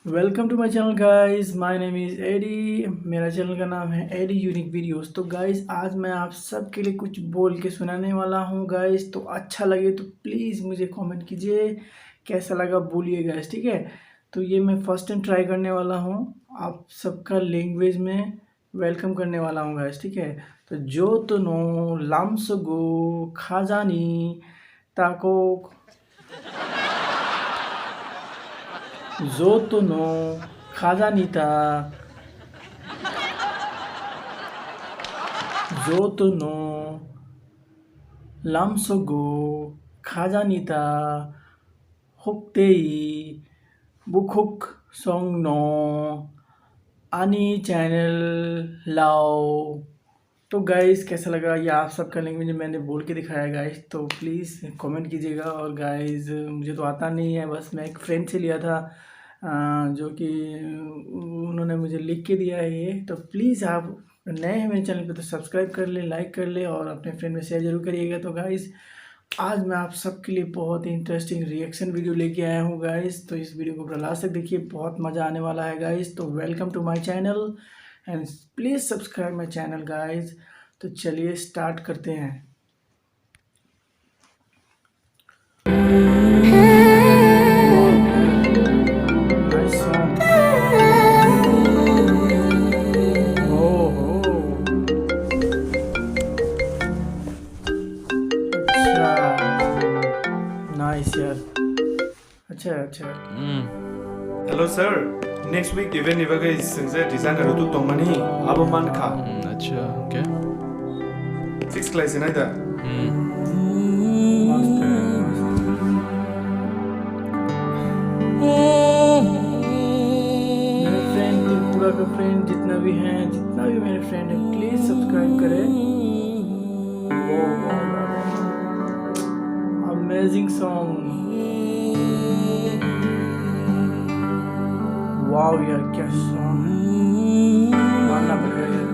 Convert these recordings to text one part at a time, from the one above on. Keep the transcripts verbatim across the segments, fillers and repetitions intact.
Welcome to my channel guys, my name is Eddie। मेरा चैनल का नाम है एडी यूनिक वीडियोस। तो गाइस, आज मैं आप सबके लिए कुछ बोल के सुनाने वाला हूँ गाइस। तो अच्छा लगे तो प्लीज़ मुझे कमेंट कीजिए, कैसा लगा बोलिए गाइस, ठीक है। तो ये मैं फर्स्ट टाइम ट्राई करने वाला हूँ, आप सबका लैंग्वेज में वेलकम करने वाला हूँ गाइस, ठीक है। तो जो तो नो लामसगो खाजानी ताको, जो तो नो खाजानी ता, जो तो नो लामसगो खाजानी ता, Huktei bukhuk song no ani channel lao। तो गाइस, कैसा लगा ये आप सबका लैंग्वेज में मैंने बोल के दिखाया गाइस। तो प्लीज़ कमेंट कीजिएगा। और गाइस, मुझे तो आता नहीं है, बस मैं एक फ्रेंड से लिया था, अ, जो कि उन्होंने मुझे लिख के दिया है ये। तो प्लीज़ आप नए हैं मेरे चैनल पे तो सब्सक्राइब कर ले, लाइक कर ले और अपने फ्रेंड में शेयर जरूर करिएगा। तो गाइस, आज मैं आप सबके लिए बहुत ही इंटरेस्टिंग रिएक्शन वीडियो लेके आया हूँ गाइस। तो इस वीडियो को पूरा लास्ट तक देखिए, बहुत मज़ा आने वाला है गाइस। तो welcome to my channel and please subscribe my channel guys। तो चलिए स्टार्ट करते हैं। Nice song। ओहो। अच्छा। Nice यार। अच्छा, अच्छा। Hmm। Hello sir, next week event ni bagwi swngsa designer rwtwk tongmani, abo mankha. Hmm, acha, okay। Fix khlai sinai da? Hmm। मेरे फ्रेंड, त्रिपुरा का फ्रेंड जितना भी है, जितना भी मेरे फ्रेंड है, प्लीज सब्सक्राइब करें। Amazing song। वाओ यार, क्या सॉन्ग है, मानना पड़ेगा यार।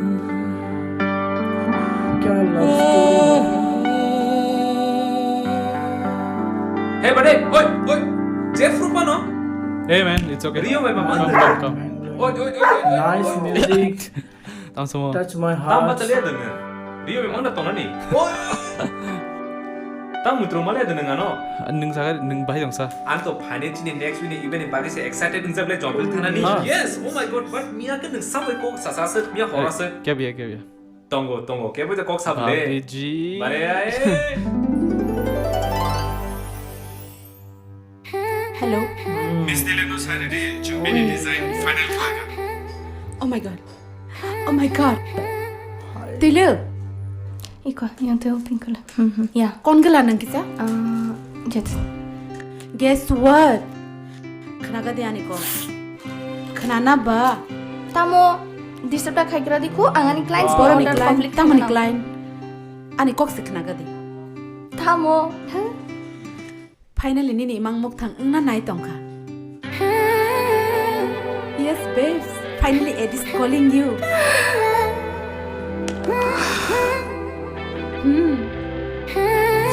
क्या लव स्टोरी है। Hey buddy, oi, oi, Jeff Rupano। Hey man, it's okay। Rio bai mama. Come, come, come। Oi, oi, oi, oi, oi, nice oi, oi। Music। Tamo samo? Touch my heart. Tamo bata liya dene? Rio bai mangna tongani. Oi. Tamo mutro maliya dene ngano? Nung saga, nung bahai dongsa. Ang to phane chini next week ni event ni bagwi se excited wngsa ble Jombil thanani. Ah. Yes, oh my God, but miya ke nung samai kok sasa se, miya hora se. Kya biya, kya biya? Tongo, tongo, kebo kok sable. Abiji. Bare ai. Hello. Miss Dile no sari di, Jombil ni design final khlaga. Oh my God. Oh my God. Dile. Iko, yang tu pink color. Hmm, hmm. Ya. Kon gela nang kisa? Ah, jet. Guess what? Khnaga di ani kok. Khnana ba? Tamo disturb da khaigra di khu, ang ani clients bo order complete tamo ni khna. Client. Ani kok se khnaga di. Tamo. Finally nini imang mukthang wngna nai tongkha. Yes, babes. Finally, Ed is calling you. Hmm.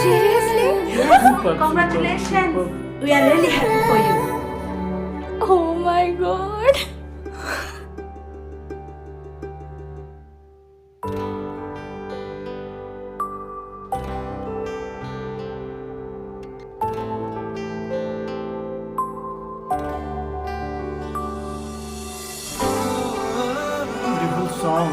Seriously? Yes. Super, super, congratulations. Super. We are really happy for you. Oh my God. Beautiful song.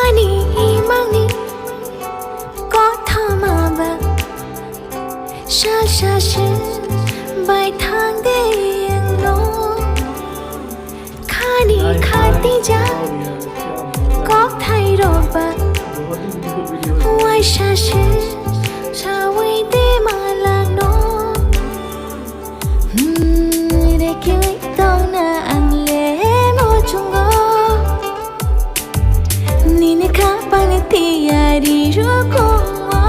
Ani imangni kothoma ba sal sal se bai thang de ang no. Khani khatijak kokthai rok ba waisa se sawi de malak no. Hmm, rekiwi tongna ang le muchungo. Nini khapang tiyari rukungo.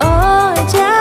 O ja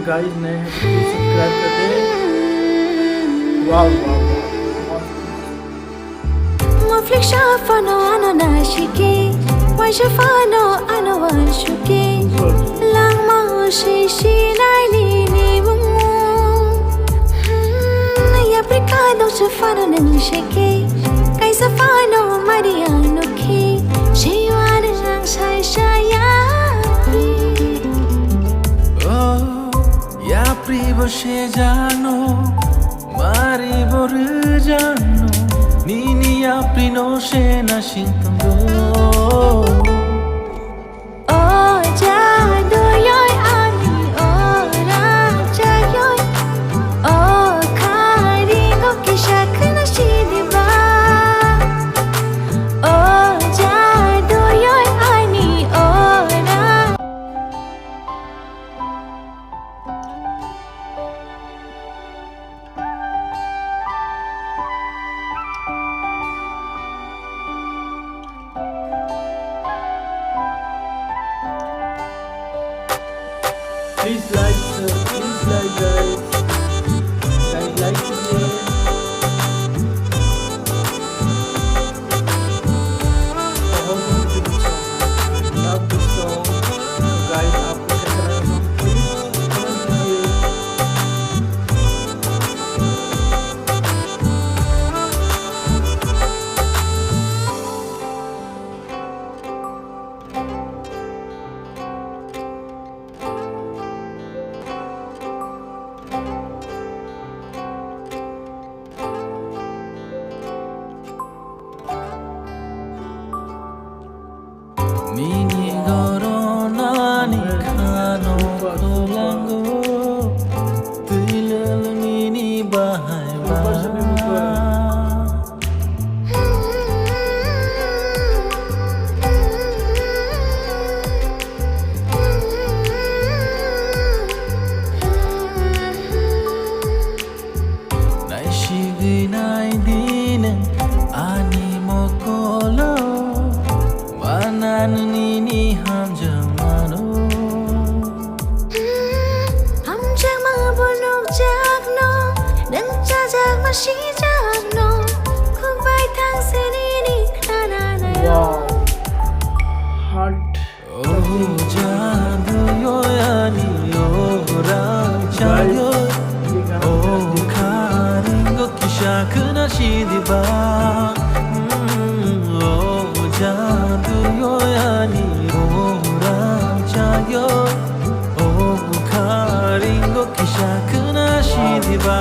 Guys, नए हैं तो please subscribe कर दे। Wow, wow, wow. Maflik shafano ano nashiki, wai shafano ano wanshuki. Langma shi shi nai ni ni mungu. Hmm, ya prikado shafano nang shiki, kai shafano mari anuki. Shi wana ang shai shai ya. Oh, yapri bo se jano, mari bo rwjano, nini yapri no se na singtongo. O jaduyoi ani o rajayoi, o kharingo kisa khna sidi ba. O jaduyoi ani o ra- Please like, sir. Please like, guys. Guys, like कीजिए। बहुत बहुत अच्छा। Love this song। Guys, आपको कैसा लगा song? Please comment कीजिए। Nini goronani khano kolango, twilel nini bahai ba. Naisigwi nai di nwng ani mokolo, manan nini hamjakmano. Hamjakma bo nukjakno, nwng chajakma sijakno, khukbai thangse nini khnanai. Wow. Heart. O jaduyoi ani o rajayoi, o kharingo kisa khna sidi ba. Mm, o jaduyoi ani o rajayoi, o kharingo kisa khna sidi ba.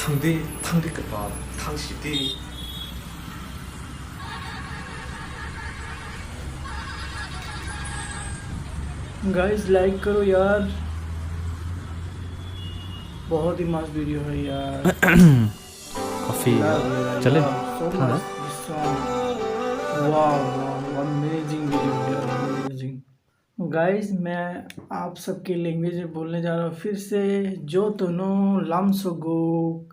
Thangdi, thangdi kwtal, thangsidi. Guys, like करो यार, बहुत ही मस्त वीडियो है यार। Coffee. Love, love, चले? Love so much this song। Wow, wow, amazing video यार, amazing। Guys, मैं आप सबके लैंग्वेज में बोलने जा रहा हूँ फिर से। Jotono lamsogo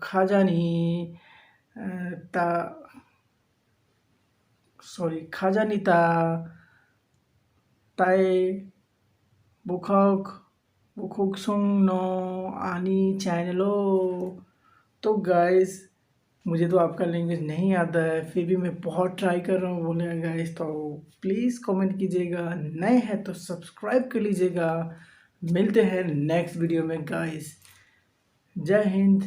khajani, eh, ta, sorry, khajani ta tai bukhok, bukhok song no ani channel o। तो गाइस, मुझे तो आपका लैंग्वेज नहीं आता है, फिर भी मैं बहुत ट्राई कर रहा हूँ बोलने का गाइस। तो प्लीज कमेंट कीजिएगा, नए हैं तो सब्सक्राइब कर लीजिएगा। मिलते हैं नेक्स्ट वीडियो में गाइस। जय हिंद,